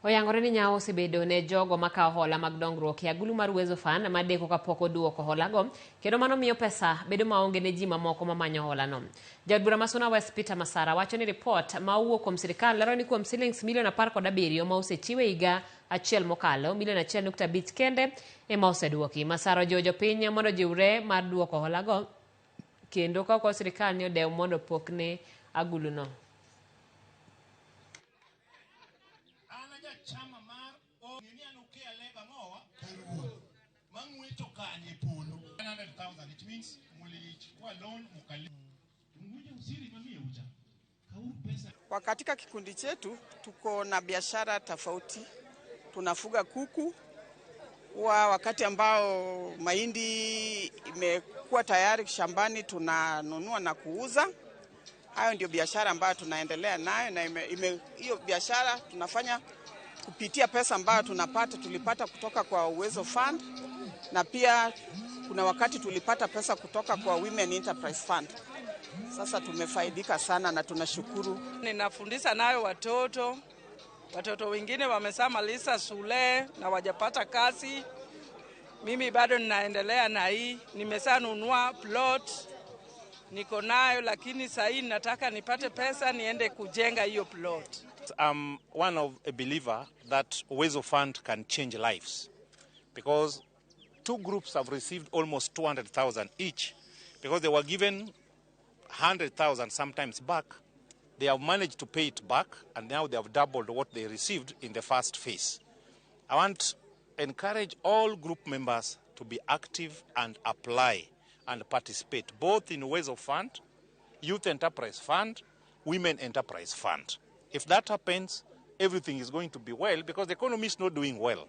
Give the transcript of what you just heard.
Oyangore ni nyawo osebedo ne jogo makawo hola mag dongruok e agulu mar Uwezo Fund madeko kapok oduoko holago, kendo mano miyo pesa bedo maonge ne ji mamoko mamanyo holano. Jaod bura ma Suna West Peter Masara wacho ni ripot ma owuok kuom sirikal lero ni kuom silings milion 17 ma osechiw e higa achiel mokalo, milion 1.5 kende ema oseduoki. Masara ojiwo jopiny mondo ojiwre mar duoko holago kendo ka okwayo sirikal ni odew mondo opokne aguluno. An ajachama mar ong'e ni an oke alega ng'owa karuoth mang'wecho kanye e polo 100,000 it means mulichukua loan mukali mngoja usiri mamie ucha kauru pesa. Kwa katika kikundi chetu tuko na biashara tofauti. Tunafuga kuku wa wakati ambao mahindi imekuwa tayari shambani tunanunua na kuuza. Hayo ndio biashara ambayo tunaendelea nayo na hiyo biashara tunafanya kupitia pesa ambayo tulipata kutoka kwa Uwezo Fund, na pia kuna wakati tulipata pesa kutoka kwa Women Enterprise Fund. Sasa tumefaidika sana na tunashukuru. Ninafundisha nayo watoto. Watoto wengine wameshamaliza shule na wajapata kazi. Mimi bado ninaendelea na hii. Nimeshanunua plot niko nayo, lakini saa hii nataka nipate pesa niende kujenga hiyo plot. I'm one of a believer that Uwezo Fund can change lives, because two groups have received almost 200,000 each, because they were given 100,000 sometimes back. They have managed to pay it back, and now they have doubled what they received in the first phase. I want to encourage all group members to be active and apply and participate, both in Uwezo Fund, Youth Enterprise Fund, Women Enterprise Fund. If that happens, everything is going to be well, because the economy is not doing well.